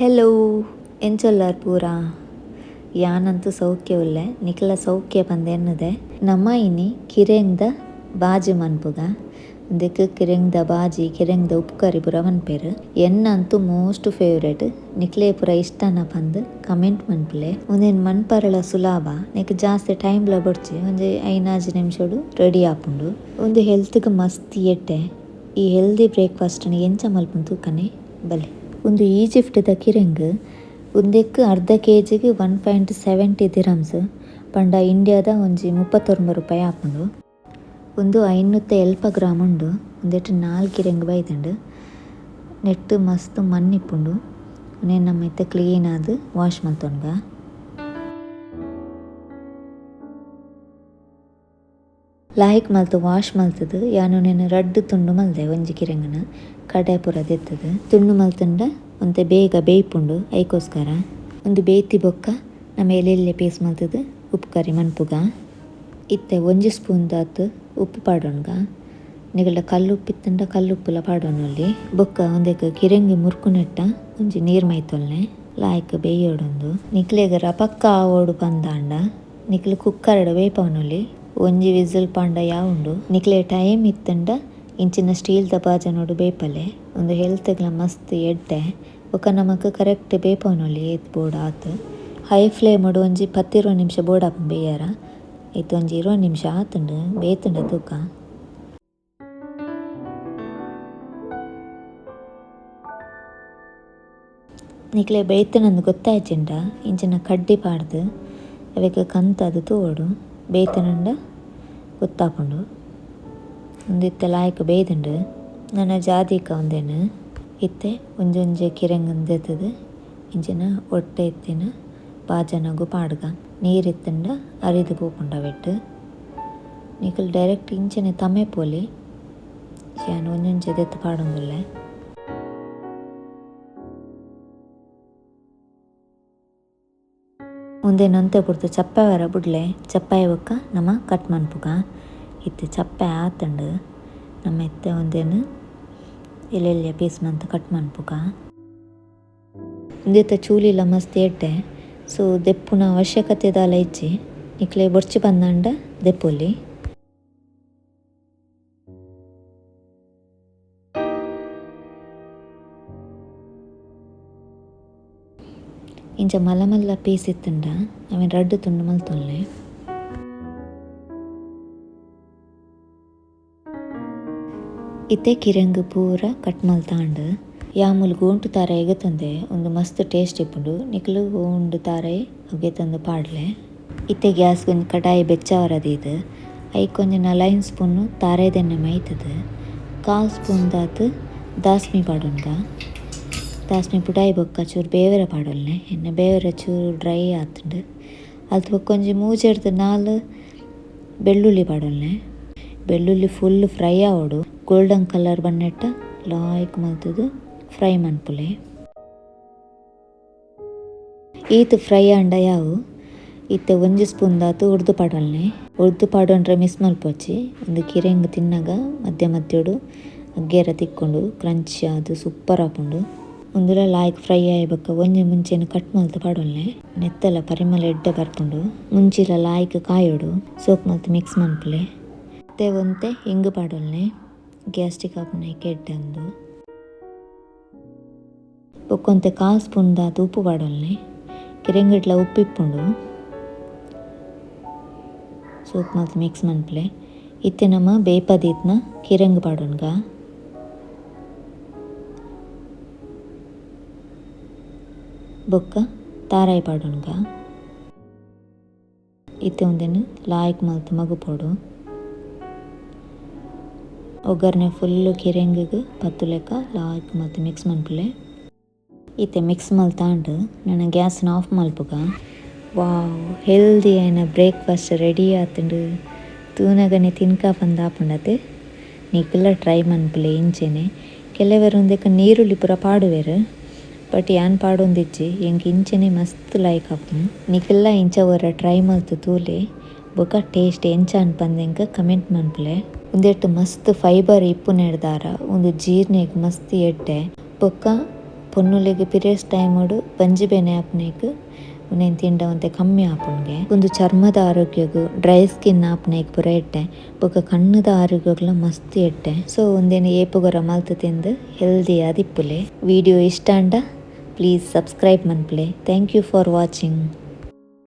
Hello ಎಂಚೊಲ್ಲಾರ್ ಪೂರಾ ಯಾನಂತೂ ಸೌಖ್ಯ ಉಲ್ಲೆ ನಿಕಲ ಸೌಖ್ಯ ಪಂದ್ ಎನ್ನುದೆ. ನಮ ಇನಿ ಕಿರೆಂಗ್ದ ಬಾಜಿ ಮನ್ಪುಗ. ಉಂದೆಕ್ ಕಿರೆಂಗ್ದ ಬಾಜಿ ಕಿರೆಂಗ್ದ ಉಪ್ಪುಕರಿ ಪೂರ ಮನ್ಪೆರ್. ಎನ್ನಂತೂ ಮೋಸ್ಟ್ ಫೇವರೇಟ್. ನಿಕ್ಲೆ ಪೂರ ಇಷ್ಟನ ಪಂದ್ ಕಮೆಂಟ್ ಮನ್ಪುಲೆ. ಉಂದೆನ್ ಮನ್ಪರಲ ಸುಲಭ. ನೆಕ್ ಜಾಸ್ತಿ ಟೈಮ್ಲ ಬೊಡ್ಚಿ ಒಂಜಿ 5-6 ನಿಮಿಷಡ್ ರೆಡಿ ಆಪುಂಡು. ಉಂದು ಹೆಲ್ತ್ಗ್ ಮಸ್ತ್ ಎಡ್ಡೆ. ಈ ಹೆಲ್ದಿ ಬ್ರೇಕ್ಫಾಸ್ಟ್ ನ್ ಎಂಚ ಮಲ್ಪುನು ತೂಕನೆ ಬಲೆ. ಉಂದು ಈಜಿಪ್ಟ್ ದ ಕಿರೆಂಗ್. ಉಂದೆಕ್ ಅರ್ಧ ಕೆಜಿಗ್ 1.70 ದಿರಮ್ಸ್ ಪಂಡ ಇಂಡಿಯಾದ ಒಂಜಿ 39 ರೂಪಾಯಿ ಆಪುಂಡು. ಉಂದು 550 ಗ್ರಾಮ್ ಉಂಡು. ಉಂದೆಟ್ 4 ಕಿರೆಂಗ್ ಬೈದುಂಡು. ನೆಟ್ ಮಸ್ತ್ ಮಣ್ಣ್ ಇಪ್ಪುಂಡು. ಉಂದೆನ್ ನಮ ಇತ್ತೆ ಕ್ಲೀನ್ ಆದ್ ವಾಶ್ ಮಲ್ತೊನ್ಗ. ಲಾಯಿಕ್ ಮಲ್ತ್ ವಾಶ್ ಮಲ್ತುದು ಯಾನ್ ಉಂದೆನ್ ರಡ್ಡ್ ತುಂಡು ಮಲ್ದೆ ಒಂಜಿ ಕಿರೆಂಗನ ಕಡೆ ಪೂರ ದೆತ್ತುದು. ತುಂಡು ಮಲ್ತುಂಡ ಒಂತೆ ಬೇಗ ಬೇಯ್ಪುಂಡು ಐಕೋಸ್ಕರ. ಉಂದು ಬೇಯ್ತಿ ಬೊಕ್ಕ ನಮ ಎಲ್ಲೆಲ್ಲೆ ಪೀಸ್ ಮಲ್ತುದು ಉಪ್ಪು ಕರಿ ಮನ್ಪುಗ. ಇತ್ತೆ ಒಂಜಿ ಸ್ಪೂನ್ ದಾತ್ ಉಪ್ಪು ಪಾಡೊನ್ಗ. ನಿಗಲ್ಡ ಕಲ್ಲುಪ್ಪು ಇತ್ತುಂಡ ಕಲ್ಲುಪ್ಪುಲ ಪಾಡೊನೊಲಿ. ಬೊಕ್ಕ ಉಂದೆಕ್ ಕಿರೆಂಗಿ ಮುರ್ಕುನೆಟ್ಟ ಒಂಜಿ ನೀರ್ ಮೈತೊಲ್ನೆ ಲಾಯ್ಕ್ ಬೇಯ್ಯೊಡೊಂದು. ನಿಕ್ಲೆಗ್ ರಪಕ್ಕ ಆವೊಡು ಪಂದಾಂಡ ನಿಕ್ಲು ಕುಕ್ಕರ್ಡ್ ಬೇಯ್ಪವನೊಲಿ. ಒಂಜಿ ವಿಸಿಲ್ ಪಾಂಡ ಯಾವುಂಡು. ನಿಕ್ಲೆ ಟೈಮ್ ಇತ್ತುಂಡ ಇಂಚಿನ ಸ್ಟೀಲ್ ದ ಬಾಜನೊಡು ಬೇಯ್ಪಲೆ. ಉಂದು ಹೆಲ್ತ್ಗ್ಲ ಮಸ್ತ್ ಎಡ್ಡೆ. ಬೊಕ್ಕ ನಮಕ್ ಕರೆಕ್ಟ್ ಬೇಯ್ಪವನೊಲಿ ಏತ್ ಬೋಡು ಆತ್. ಹೈ ಫ್ಲೇಮ್ ಒಂಜಿ 10-20 ನಿಮಿಷ ಬೋಡಾಪುಂಡು ಬೇಯ್ಯರ. ಇತ್ತೆ ಒಂಜಿ 20 ನಿಮಿಷ ಆತುಂಡು ಬೇಯ್ತುಂಡ ತೂಕ. ನಿಕ್ಲೆ ಬೇಯ್ತುಂಡಂದು ಗೊತ್ತಾಯ್ಜಿಂಡ ಇಂಚಿನ ಕಡ್ಡಿ ಪಾಡ್ದು ಅವೆಕ್ ಕಂತಾದ್ ತೂವೊಡು. ಬೇಯ್ತುಂಡ ಗೊತ್ತಾಪುಂಡು. ಉಂದು ಇತ್ತೆ ಲಾಯ್ಕ್ ಬೇಯ್ದುಂಡು. ನನ ಜಾದಿಕ ಉಂದೆನ್ ಇತ್ತೆ ಒಂಜೊಂಜೆ ಕಿರೆಂಗನ್ ದೆತ್ತುದು ಇಂಚಿನ ಒಟ್ಟೆ ಇತ್ತಿನ ಬಾಜನಗು ಪಾಡ್ಗ. ನೀರ್ ಇತ್ತುಂಡ ಅರಿದು ಪೋಪುಂಡು ಅವೆಟ್. ನಿಕುಲು ಡೈರೆಕ್ಟ್ ಇಂಚನೆ ತಮೆ ಪೋಲಿ. ಯಾನ್ ಒಂಜೊಂಜೆ ದೆತ್ತು ಪಾಡೊಂದುಲ್ಲೆ. ಉಂದೆನ್ ಒಂತೆ ಪೊರ್ತು ಚಪ್ಪೆ ವರ ಬುಡ್ಲೆ. ಚಪ್ಪಾಯ ಬೊಕ್ಕ ನಮ ಕಟ್ ಮನ್ಪುಗ. ಇತ್ತೆ ಚಪ್ಪೆ ಆತುಂಡು. ನಮ ಇತ್ತೆ ಉಂದೆನ್ ಎಲ್ಲೆಲ್ಲೆ ಪೀಸ್ ಮಂತ್ ಕಟ್ ಮನ್ಪುಗ. ಉಂದೆತ ಚೂಲಿಲ ಮಸ್ತ್ ಎಡ್ಡೆ. ಸೊ ದೆಪ್ಪುನ ಅವಶ್ಯಕತೆ ದಾಲ ಇಜ್ಜಿ. ನಿಕ್ಲೆ ಬೊರ್ಚಿ ಪಂದಾಂಡ ದೆಪ್ಪೊಲಿ. ಇಂಚ ಮಲ್ಲ ಮಲ್ಲ ಪೀಸ್ ಇತ್ತುಂಡ ಅವೆನ್ ರಡ್ಡ್ ತುಂಡು ಮಲ್ತೊನ್ಲೆ. ಇತ್ತೆ ಕಿರೆಂಗ್ ಪೂರ ಕಟ್ ಮಲ್ತಾಂಡ್. ಯಾಮುಲು ಗೋಂಟು ತಾರಾಯಿ ಎಗತಂದೆ ಉಂದು ಮಸ್ತ್ ಟೇಸ್ಟ್ ಇಪ್ಪುಂಡು. ನಿಕುಲು ಗೋಂಡು ತಾರಾಯಿ ಅಗೆತಂದು ಪಾಡ್ಲೆ. ಇತ್ತೆ ಗ್ಯಾಸ್ ಒಂಜಿ ಕಡಾಯಿ ಬೆಚ್ಚಾವರ ದೀದ್ ಐಕ್ ಒಂಜಿ 4-5 ಸ್ಪೂನ್ ತಾರಾಯಿದೆಣ್ಣೆ ಮೈತುದು 1/4 ಸ್ಪೂನ್ ದಾತ್ ದಾಸ್ಮಿ ಪಾಡೊನ್ಗ. ದಾಸ್ಮಿ ಪುಡಾಯಿ ಬೊಕ್ಕ ಚೂರು ಬೇವರ ಪಾಡೊಲ್ನೆ. ಎಣ್ಣೆ ಬೇವರ ಚೂರು ಡ್ರೈ ಆತುಂಡು. ಅಲ್ತ್ ಬೊಕ್ಕ ಒಂಜಿ 3-4 ಬೆಳ್ಳುಳ್ಳಿ ಪಾಡೊಲ್ನೆ. ಬೆಳ್ಳುಳ್ಳಿ ಫುಲ್ ಫ್ರೈ ಆವೊಡು. ಗೋಲ್ಡನ್ ಕಲರ್ ಬಣ್ಣೆಟ್ಟ ಲಾಯ್ಕ್ ಮಲ್ತುದು ಫ್ರೈ ಮನ್ಪುಲೆ. ಈತ್ ಫ್ರೈ ಆಂಡ ಯಾವು ಇತ್ತೆ ಒಂಜಿ ಸ್ಪೂನ್ ದಾತ್ ಉರ್ದು ಪಾಡೊಲ್ನೆ. ಉರ್ದು ಪಾಡೊಂಡ್ರೆ ಮಿಸ್ ಮಲ್ಪೊಚ್ಚಿ. ಉಂದು ಕಿರೆಂಗ್ ತಿನ್ನಗ ಮಧ್ಯ ಮಧ್ಯೋಡು ಅಗ್ಗೇರ ತಿಕ್ಕೊಂಡು ಕ್ರಂಚಿ ಆದ್ ಸೂಪರ್ ಆಪುಂಡು. ಉಂದುಲ ಲಾಯ್ಕ್ ಫ್ರೈ ಆಯಿ ಬೊಕ್ಕ ಒಂಜಿ ಮುಂಚಿನ ಕಟ್ ಮಲ್ತ್ ಪಾಡೊಲ್ನೆ. ನೆತ್ತಲ ಪರಿಮಳ ಎಡ್ಡೆ ಬರ್ಪುಂಡು. ಮುಂಚಿಲ ಲಾಯ್ಕ್ ಕಾಯೊಡು. ಸೋಕ್ ಮಲ್ತ್ ಮಿಕ್ಸ್ ಮನ್ಪುಲೆ. ಇತ್ತೆ ಒಂತೆ ಇಂಗು ಪಾಡೊಲ್ನೆ. ಗ್ಯಾಸ್ಟ್ರಿಕ್ ಆಪುನೈಕ್ ಎಡ್ಡೆ ಉಂದು. ಬೊಕ್ಕ ಒಂತೆ 1/4 ಸ್ಪೂನ್ ದಾತ್ ಉಪ್ಪು ಪಾಡೊಲ್ನೆ. ಕಿರೆಂಗಿಡ್ಲ ಉಪ್ಪು ಇಪ್ಪುಂಡು. ಸೋಕ್ ಮಲ್ತ್ ಮಿಕ್ಸ್ ಮನ್ಪುಲೆ. ಇತ್ತೆ ನಮ ಬೇಯ್ಪದೀತ್ನ ಕಿರೆಂಗ್ ಪಾಡೊನ್ಗ. ಬೊಕ್ಕ ತಾರಾಯಿ ಪಾಡೊನ್ಗ. ಇತ್ತೆ ಉಂದೆನ್ ಲಾಯ್ಕ್ ಮಲ್ತ್ ಮಗುಪೊಡು. ಒಗ್ಗರಣೆ ಫುಲ್ ಕಿರೆಂಗಿಗ್ ಪತ್ತುಲೆಕ್ಕ ಲಾಯ್ಕ್ ಮಲ್ತ್ ಮಿಕ್ಸ್ ಮನ್ಪುಲೆ. ಇತ್ತೆ ಮಿಕ್ಸ್ ಮಲ್ತಾಂಡ್ ನನ ಗ್ಯಾಸ್ನ ಆಫ್ ಮಲ್ಪುಗ. ವಾವ್, ಹೆಲ್ದಿ ಆಯಿನ ಬ್ರೇಕ್ಫಾಸ್ಟ್ ರೆಡಿ ಆತುಂಡು. ತೂನಗನೆ ತಿನ್ಕ ಪಂದ್ ಆಪುಂಡತೆ. ನಿಕುಲ ಟ್ರೈ ಮನ್ಪುಲೆ ಇಂಚೆನೆ. ಕೆಲವೆರ್ ಉಂದೆಕ್ ನೀರುಳ್ಳಿ ಪೂರ ಪಾಡುವೆರ್. ಬಟ್ ಯಾನ್ ಪಾಡೊಂದಿಜ್ಜಿ. ಎಂಕ್ ಇಂಚೆನೆ ಮಸ್ತ್ ಲೈಕ್ ಆಪುಂಡು. ನಿಕುಲ ಇಂಚ ಒರ ಟ್ರೈ ಮಲ್ತ್ ತೂಲೆ. ಬೊಕ್ಕ ಟೇಸ್ಟ್ ಎಂಚ ಪಂದ್ ಎಂಕ್ ಕಮೆಂಟ್ ಮನ್ಪುಲೆ. ಉಂದೆಟ್ ಮಸ್ತ್ ಫೈಬರ್ ಇಪ್ಪುನೆಡ್ದಾರ ಉಂದು ಜೀರ್ಣೆಗ್ ಮಸ್ತ್ ಎಡ್ಡೆ. ಬೊಕ್ಕ ಪೊನ್ನುಲೆಗ್ ಪಿರಿಯಡ್ಸ್ ಟೈಮುಡು ಬಂಜಿ ಬೇನೆ ಆಪುನೈಕ್ ಉಂದೆನ್ ತಿಂಡ ಒಂತೆ ಕಮ್ಮಿ ಆಪುಂಡುಗೆ. ಉಂದು ಚರ್ಮದ ಆರೋಗ್ಯಗ್, ಡ್ರೈ ಸ್ಕಿನ್ ಆಪುನೈಕ್ ಪೂರ ಎಡ್ಡೆ. ಬೊಕ ಕಣ್ಣುದ ಆರೋಗ್ಯಗ್ಲ ಮಸ್ತ್ ಎಡ್ಡೆ. ಸೊ ಉಂದೆನ್ ಏಪೊಗೊರ ಮಲ್ತ್ ತಿಂದು ಹೆಲ್ದಿ ಆದಿಪ್ಪುಲೆ. ವಿಡಿಯೋ ಇಷ್ಟ ಆಂಡ ಪ್ಲೀಸ್ ಸಬ್ಸ್ಕ್ರೈಬ್ ಮನ್ಪುಲೆ. Thank you for watching.